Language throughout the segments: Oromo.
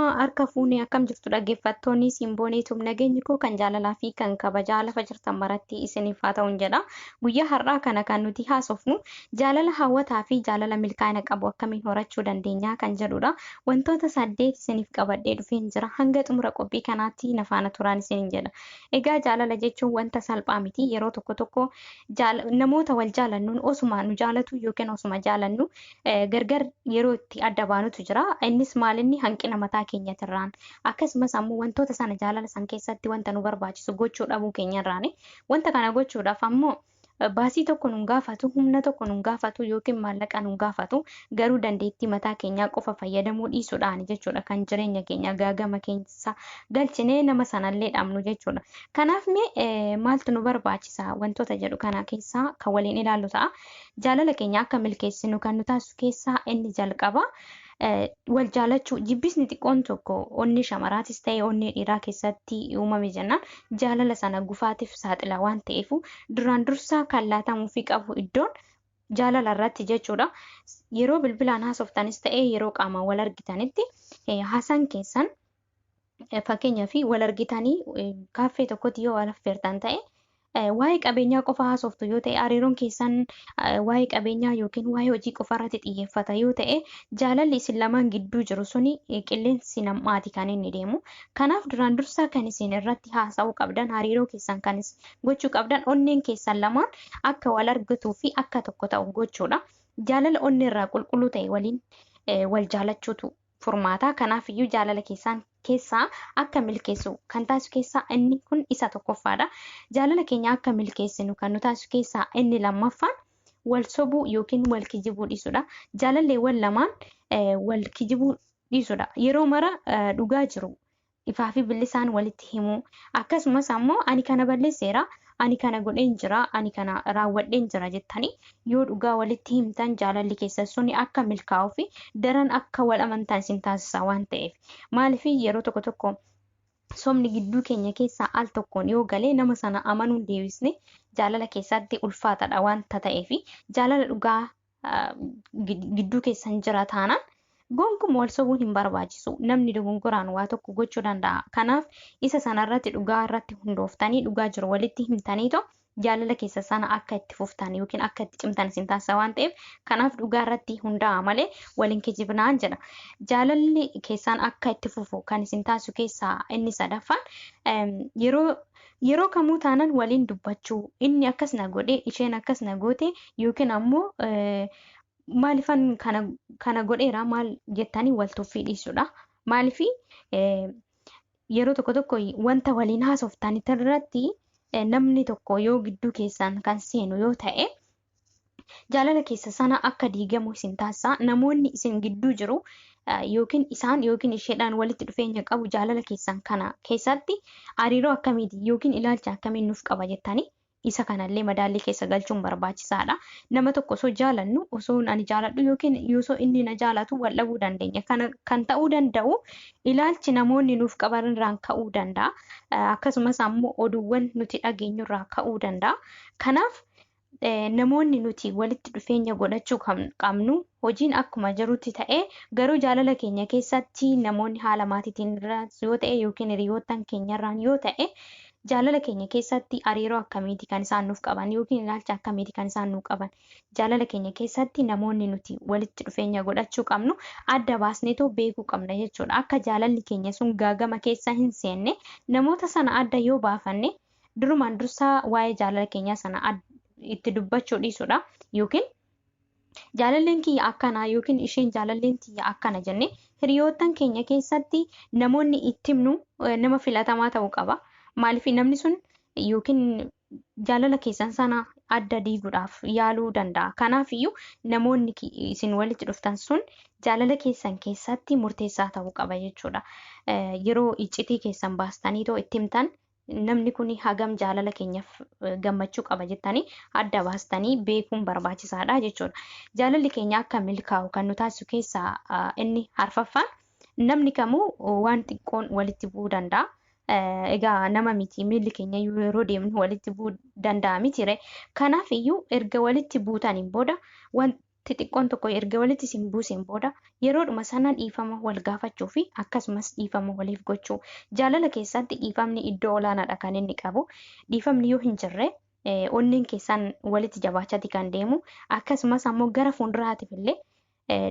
Ashamaa harka fuunee akkam jirtu dhaggeeffattoonni Simbooneetuuf nageenyi koo kan jaalalaa fi kan kabajaa lafa jirtan maratti isiniif haa ta'uun jedha. Guyyaa har'aa kana kan nuti haasofnu jaalala hawwataa fi jaalala milkaa'ina qabu akkamiin horachuu dandeenya kan jedhudha. Wantoota 8 isiniif qabadhee dhufeen jira. Hanga xumura qophii kanaatti na faana turaan isiniin jedha. Egaa jaalala jechuun wanta salphaa miti. Yeroo tokko tokko namoota wal jaalannuun osuma nu jaalatu yookiin osuma jaalannu gargar yeroo itti adda baanutu jira. Innis maalinni hanqina mataa keenyatirraan akkasumas ammoo wantoota sana jaalala san keessatti wanta nu barbaachisu gochuu dhabuu keenyarraani. Wanta kana gochuudhaaf ammoo baasii tokko nun gaafatu, humna tokko nun gaafatu yookiin maallaqa nun gaafatu, garuu dandeettii mataa keenyaa qofa fayyadamuu dhiisuudhaan jechuudha kan jireenya keenya gaagama keessa galchinee nama sanallee dhabnu jechuudha. Kanaaf mee maaltu nu barbaachisa wantoota jedhu kana keessaa kan waliin ilaallu ta'a. Jaalala keenya akka milkeessinu kan nu taasisu keessaa inni jalqaba. Wal jaalachuu. Jibbisni xiqqoon tokko onnee shamaraatis ta'e onnee dhiiraa keessatti uumame jennaan jaalala sana gufaatiif saaxila waan ta'eef duraan dursaa kan laatamuufii qabu iddoon jaalala irratti jechuudha. Yeroo bilbilaan haasoftanis ta'e yeroo qaamaan wal argitanitti haasaan keessan, fakkeenyaaf wal argitanii kaaffee tokkotti yoo wal affeertan ta'e, waa'ee qabeenyaa qofa haasoftu yoo ta'e, hariiroon keessan waa'ee qabeenyaa yookiin waa'ee hojii qofa irratti xiyyeeffata yoo ta'e, jaalalli isin lamaan gidduu jiru suni qilleensi namaati kan inni deemu. Kanaaf duraan dursaa kan isin irratti haasa'uu qabdan, hariiroo keessan kan gochuu qabdan, onneen keessan lamaan akka wal argatuu fi akka tokko ta'u gochuudha. Jaalala onnee irraa qulqulluu ta'e waliin wal jaalachuutu furmaata. Kanaaf iyyuu jaalala keessan keessaa akka milkeessu kan taasisu keessaa inni kun isa tokkoffaadha. Jaalala keenya akka milkeessinu kan nu taasisu keessaa inni lammaffaan wal sobuu yookiin wal kijibuu dhiisuudha. Jaalalleewwan lamaan wal kijibuu dhiisuudha. Yeroo mara dhugaa jiru ifaa fi bilisaan walitti himuu, akkasumas ammoo ani kana balleesseera, ani kana godheen jira, ani kana raawwadheen jira jettanii yoo dhugaa walitti himtan jaalalli keessan suni akka milkaa'uu fi daran akka wal amantan isin taasisa waan ta'eef. Maaliif yeroo tokko tokko sobni gidduu keenya keessaa al tokkoon yoo galee nama sana amanuun deebisne jaalala keessatti ulfaataadha waanta ta'eef, jaalala dhugaa gidduu keessan jira taanaan gonkumaa wal sobuun hin barbaachisu. Namni dogongoraan waa tokko gochuu danda'a. Kanaaf isa sanarratti dhugaa irratti hundooftanii dhugaa jiru walitti himtaniitoo jaalala keessa sana akka itti fuftan yookiin akka itti cimtan isin taasisa waan ta'eef, kanaaf dhugaa irratti hundaa'a malee waliin kijibnaan jedha. Jaalalli keessaan akka itti fufu kan isin taasisu keessaa inni sadaffaan yeroo kamuu taanaan waliin dubbachuu. Inni akkas na godhe, isheen akkas na goote yookiin ammoo maalifan kana godheera maal jettanii wal tuffii dhiisuudha. Maaliif yeroo tokko tokko wanta waliin haasoftan irratti namni tokko yoo gidduu keessan kan seenu yoo ta'e jaalala keessa sana akka diigamu isin taasisa. Namoonni isin gidduu jiru yookiin isaan yookiin isheedhaan walitti dhufeenya qabu jaalala keessan kana keessatti hariiroo akkamiiti yookiin ilaalcha akkamiin nuuf qaba jettanii isa kanallee madaallii keessa galchuun barbaachisaadha. Nama tokko osoo jaalannu, osoo ani jaaladhu yookiin osoo inni na jaalatu wal dhabuu dandeenya. Kana kan ta'uu danda'u ilaalchi namoonni nuuf qaban irraan ka'uu danda'a. Akkasumas ammoo oduuwwan nuti dhageenyu irraa ka'uu danda'a. Kanaaf namoonni nuti walitti dhufeenya godhachuu qabnu hojiin akkuma jirutti ta'ee, garuu jaalala keenya keessatti namoonni haala maatiitiin yoo ta'e yookiin hiriyoottan keenyarraan yoo ta'e jaalala keenya keessatti hariiroo akkamiiti kan isaan nuuf qaban yookiin ilaalcha akkamiiti kan isaan nuuf qaban, jaalala keenya keessatti namoonni nuti walitti dhufeenya godhachuu qabnu adda baasneetoo beekuu qabna jechuudha. Akka jaalalli keenya sun gaagama keessa hin seenne namoota sana adda yoo baafanne, durumaan dursaa waa'ee jaalala keenyaa sana itti dubbachuu dhiisuudha, yookiin jaalalleen kiyya akkana yookiin isheen jaalalleen tiyya akkana jennee hiriyoottan keenya keessatti namoonni itti himnu nama filatamaa ta'uu qaba. Maaliif namni sun yookiin jaalala keessan sana adda diiguudhaaf yaaluu danda'a. Kanaaf iyyuu namoonni isin walitti dhuftan sun jaalala keessan keessatti murteessaa ta'uu qaba jechuudha. Yeroo iccitii keessan baastanii too itti himtan namni kun hagam jaalala keenyaaf gammachuu qaba jettanii adda baastanii beekuun barbaachisaadha jechuudha. Jaalalli keenya akka milkaa'u kan nu taasisu keessaa inni arfaffaan, namni kamuu waan xiqqoon walitti bu'uu danda'a. Egaa nama miti, miilli keenya yeroo deemnu walitti bu'uu danda'a miti. Kanaaf iyyuu erga walitti buutaniin booda xixiqqoon tokko erga walitti isin buuseen booda yeroodhuma sana dhiifama wal gaafachuu fi akkasumas dhiifama waliif gochuu. Jaalala keessatti dhiifamni iddoo olaanaadha kan inni qabu. Dhiifamni yoo hin jirre onneen keessan walitti jabaachaati kan deemu. Akkasumas ammoo gara fuulduraatiif illee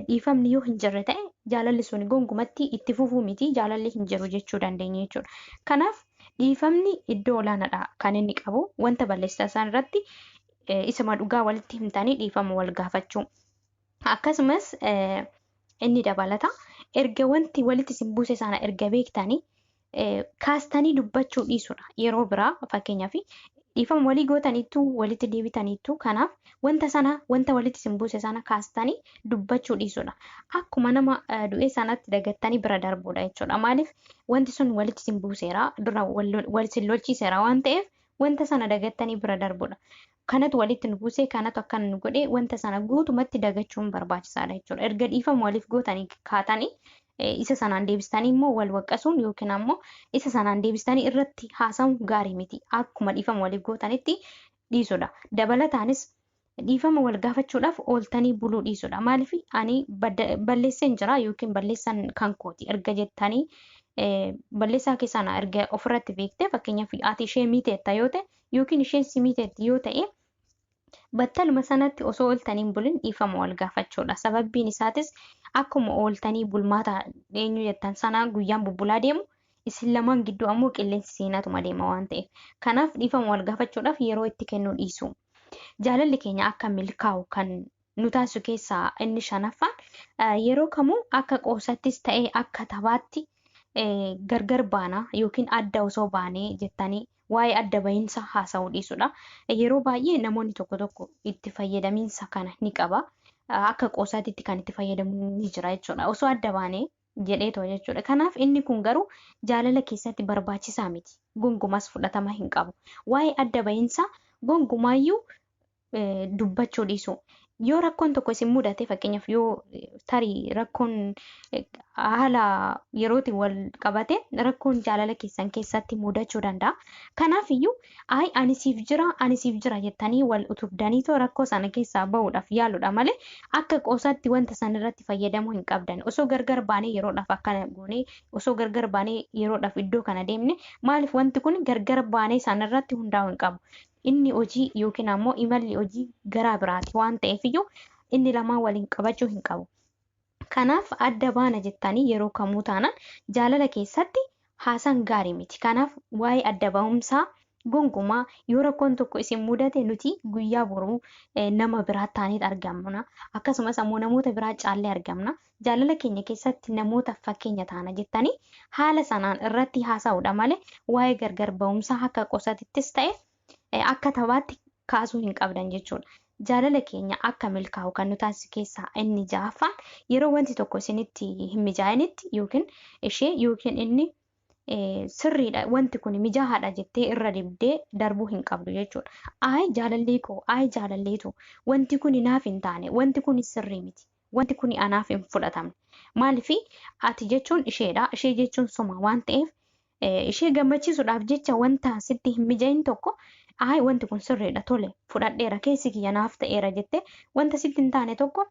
dhiifamni yoo hin jirre ta'e jaalalli sun gonkumatti itti fufuu miti, jaalalli hin jiru jechuu dandeenya jechuudha. Kanaaf dhiifamni iddoo olaanaadha kan inni qabu. Wanta balleessaa isaan irratti isuma dhugaa walitti himtanii dhiifama wal gaafachuu. Akkasumas inni dabalata erga wanti walitti isin buuse sana erga beektanii kaastanii dubbachuu dhiisudha. Yeroo biraa fakkeenyaaf dhiifama walii gootaniittu walitti deebitaniittu, kanaaf wanta sana, wanta walitti isin buuse sana kaastanii dubbachuu dhiisudha. Akkuma nama du'e sanatti dagattanii bira darbuudha jechuudha. Maaliif wanti sun walitti isin buuseera, dura wal isin lolchiiseera waan ta'eef wanta sana dagattanii bira darbuudha. Kanatu walitti nu buuse, kanatu akkana nu godhe, wanta sana guutumatti dagachuun barbaachisaadha jechuudha. Erga dhiifama waliif gootanii kaatanii isa sanaan deebistanii immoo wal waqqasuun yookiin ammoo isa sanaan deebistanii irratti haasa'uun gaarii miti. Akkuma dhiifama waliif gootanitti dhiisudha. Dabalataanis dhiifama wal gaafachuudhaaf ooltanii buluu dhiisudha. Maaliif ani balleesseen jira yookiin balleessaan kan kooti erga jettanii balleessaa keessaan erga ofirratti beektee, fakkeenyaaf ati ishee miiteetta yoo ta'e yookiin isheen si miiteetti yoo ta'e, battaluma sanatti osoo ooltanii hin bulin dhiifama wal gaafachuudha. Sababbiin isaatis akkuma ooltanii bulmaata eenyu jettan sana guyyaan bubbulaa deemu, isin lamaan gidduu ammoo qilleensi seenatuma deema waan ta'eef. Kanaaf dhiifama wal gaafachuudhaaf yeroo itti kennuu dhiisu. Jaalalli keenya akka milkaa'u kan nu taasisu keessaa inni shanaffaan yeroo kamuu akka qoosattis ta'e akka taphaatti gargar baana yookiin adda osoo baanee jettanii waa'ee adda bahiinsa haasa'uu dhiisudha. Yeroo baay'ee namoonni tokko tokko itti fayyadamiinsa kana ni qaba. Akka qoosaatitti kan itti fayyadamu ni jira jechuudha. Osoo adda baanee jedheetoo jechuudha. Kanaaf inni kun garuu jaalala keessatti barbaachisaa miti. Gonkumaas fudhatama hin qabu. Waa'ee adda bahiinsaa gonkumaayyuu dubbachuu dhiisu. Yoo rakkoon tokko isin mudate, fakkeenyaaf yoo tarii rakkoon haala yerootiin wal qabate rakkoon jaalala keessan keessatti mudachuu danda'a. Kanaaf iyyuu ayi ani siif jira, ani siif jira jettanii wal utubdaniitoo rakkoo sana keessaa bahuudhaaf yaaluudha malee akka qoosaatti wanta sana irratti fayyadamuu hin qabdan. Osoo gargar baanee yeroodhaaf akkana goonee, osoo gargar baanee yeroodhaaf iddoo kana deemne, maaliif wanti kun gargar baanee sana irratti hundaa'uu hin qabu. Inni hojii yookiin ammoo imalli hojii garaa biraati waan ta'eef iyyuu inni lamaan waliin qabachuu hin qabu. Kanaaf adda baana jettanii yeroo kamuu taanaan jaalala keessatti haasaan gaarii miti. Kanaaf waa'ee adda bahumsaa gonkumaa yoo rakkoon tokko isin mudate nuti guyyaa boruu nama biraa taaneet argamna. Akkasumas ammoo namoota biraa caallee argamna. Jaalala keenya keessatti namoota fakkeenya taana jettanii haala sanaan irratti haasa'uudha malee waa'ee gargar bahumsaa akka qoosatittis ta'e akka taphaatti kaasuu hin qabdan jechuudha. Jaalala keenya akka milkaa'u kan nu taasisu keessaa inni ja'affaan yeroo wanti tokko isinitti hin mijaa'initti yookiin ishee yookiin inni sirriidha, wanti kun mijaa'aadha jettee irra dibdee darbuu hin qabdu jechuudha. Ayi jaalallee koo, ayi jaalalleetu, wanti kun naaf hin taane, wanti kun sirrii miti, wanti kun anaaf hin fudhatamne. Maaliif ati jechuun isheedha, ishee jechuun suma waan ta'eef ishee gammachiisuudhaaf jecha wanta sitti hin mijaa'in tokko ayi wanti kun sirriidha, tole fudhadheera, keessi kiyya naaf ta'eera jettee wanta sitti hin taane tokko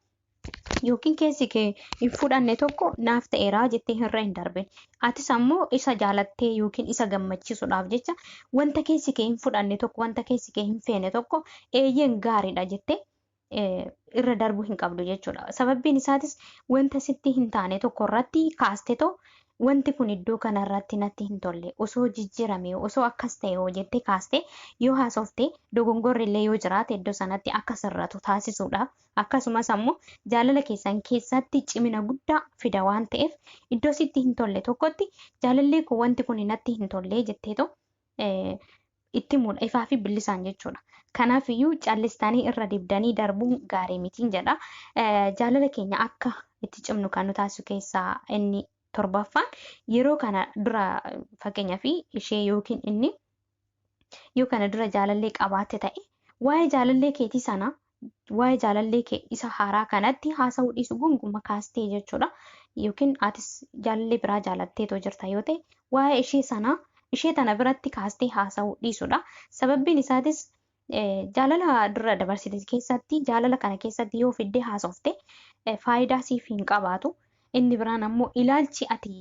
yookiin keessi kee hin fudhanne tokko naaf ta'eera jettee irra hin darbin. Atis ammoo isa jaalattee yookiin isa gammachiisuudhaaf jecha wanta keessi kee hin fudhanne tokko, wanta keessi kee hin feene tokko eeyyeen gaariidha jettee irra darbuu hin qabdu jechuudha. Sababbiin isaatis wanta sitti hin taane tokko irratti kaastetoo wanti kun iddoo kanarratti natti hin tolle, osoo jijjiirame, osoo akkas ta'e hoo jettee kaaste yoo haasofte, dogongorri illee yoo jiraate iddoo sanatti akka sirratu taasisuudhaaf, akkasumas ammoo jaalala keessan keessatti cimina guddaa fida waan ta'eef iddoo sitti hin tolle tokkotti jaalallee koo wanti kun natti hin tolle jetteetoo itti himuudha ifaa fi bilisaan jechuudha. Kanaaf iyyuu callistanii irra dibdanii darbuun gaarii mitiin jedha. Jaalala keenya akka itti cimnu kan nu taasisu keessaa inni torbaffaan yeroo kana dura, fakkeenyaaf ishee yookiin inni yoo kana dura jaalallee qabaatte ta'e, waa'ee jaalallee keetii sana waa'ee jaalallee kee isa haaraa kanatti haasa'uu dhiisu gonkumaa kaastee jechuudha. Yookiin atis jaalallee biraa jaalatteetoo jirta yoo ta'e, waa'ee ishee sana ishee tana biratti kaastee haasa'uu dhiisudha. Sababbiin isaatis Jaalala dura dabarsite keessatti jaalala kana keessatti yoo fiddee haasofte faayidaa siif hin qabaatu. Inni biraan ammoo ilaalchi ati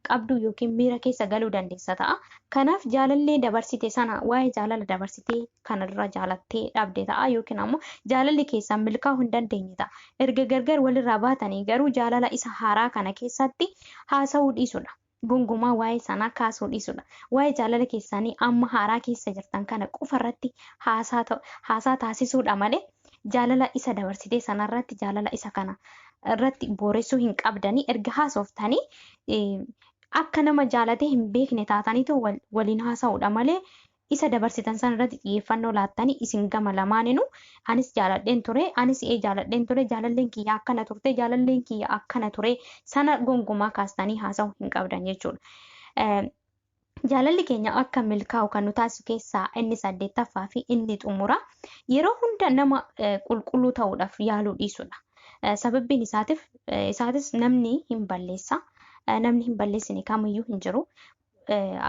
qabdu yookiin miira keessa galuu dandeessa ta'a. Kanaaf jaalallee dabarsite sana waa'ee jaalala dabarsitee kana dura jaalattee dhabde ta'a yookiin ammoo jaalalli keessan milkaa'uu hin dandeenye ta'a. Erga gargar walirraa baatanii garuu jaalala isa haaraa kana keessatti haasa'uu dhiisudha. Gonkumaa waa'ee sanaa kaasuu dhiisudha. Waa'ee jaalala keessanii amma haaraa keessa jirtan kana qofa irratti haasaa taasisuudha malee jaalala isa dabarsitee sanarratti jaalala isa kana irratti booressuu hin qabdanii. Erga haasoftanii akka nama jaalatee hin beekne taataniitu waliin haasa'uudha malee isa dabarsitan sana irratti xiyyeeffannoo laattanii isin gama lamaaninuu anis jaaladheen ture, anis jaaladheen ture, jaalalleen kiyya akkana turte, jaalalleen kiyya akkana ture sana gonkumaa kaastanii haasa'uu hin qabdan jechuudha. Jaalalli keenya akka milkaa'u kan nu taasisu keessaa inni saddeettaffaa fi inni xumura yeroo hunda nama qulqulluu ta'uudhaaf yaaluu dhiisudha. Sababbiin isaatis namni hin balleessa. Namni hin balleessine kamiyyuu hin jiru.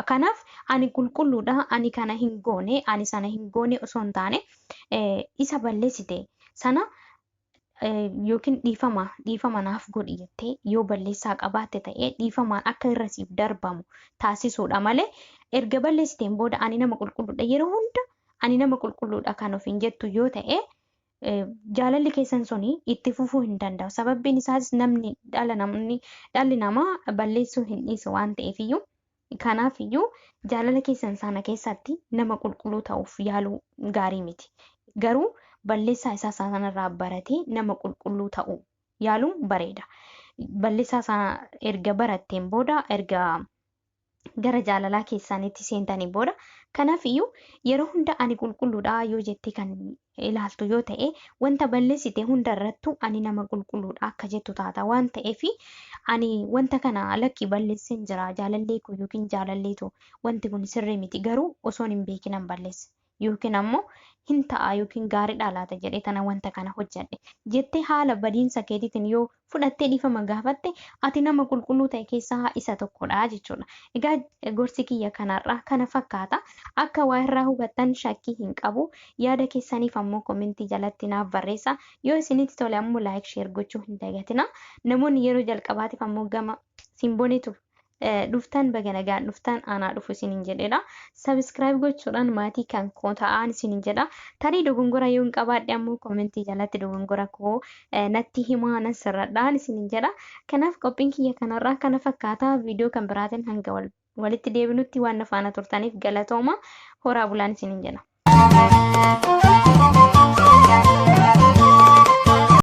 Kanaaf ani qulqulluudha, ani kana hin goone, ani sana hin goone osoo hin taane isa balleessite sana yookiin dhiifama naaf godhi jettee yoo balleessaa qabaatte ta'ee dhiifamaan akka irra siif darbamu taasisuudha malee erga balleessiteen booda ani nama qulqulluudha, yeroo hunda ani nama qulqulluudha kan ofiin jettu yoo ta'e jaalalli keessan suni itti fufuu hin danda'u. Sababbiin isaas namni dhala namni dhalli namaa balleessuu hin dhiisu waan ta'eef iyyuu, kanaaf iyyuu jaalala keessan sana keessatti nama qulqulluu ta'uuf yaaluu gaarii miti. Garuu balleessaa isaa sanarraa baratee nama qulqulluu ta'uu yaaluun bareeda. Balleessaa sana erga baratteen booda, erga gara jaalalaa keessanitti seentanii booda, kanaaf iyyuu yeroo hunda ani qulqulluudha yoo jettee kan ilaaltu yoo ta'e, wanta balleessite hunda irrattuu ani nama qulqulluudha akka jettu taata waan ta'eef, ani wanta kana lakki balleesseen jira, jaalallee koo yookiin jaalalleetu, wanti kun sirrii miti, garuu osoon hin beekinan balleesse yookiin ammoo hin ta'a yookiin gaariidha laata jedhee tana wanta kana hojjedhe jettee haala badiinsa keetiitiin yoo fudhattee dhiifama gaafatte, ati nama qulqulluu ta'e keessaa isa tokkodha jechuudha. Egaa gorsi kiyya kanarraa kana fakkaata. Akka waa irraa hubattan shakkii hin qabu. Yaada keessaniif ammoo komentii jalatti naaf barreessa. Yoo isinitti tole ammoo like, share gochuu hin dagatina. Namoonni yeroo jalqabaatiif ammoo gama Simboonitu dhuftan, baga nagaan dhuftan, anaa dhufu isiniin jedheedha. Subscribe gochuudhaan maatii kan koo ta'an isiniin jedha. Tarii dogongora yoo hin qabaadhe ammoo komentii jalatti dogongora koo natti himaa, nan sirradhaan isiniin jedha. Kanaaf qophiin kiyya kanarraa kana fakkaata. Viidiyoo kan biraatiin hanga walitti deebinutti waan na faana turtaniif galatooma. Horaa bulaan isiniin jedha.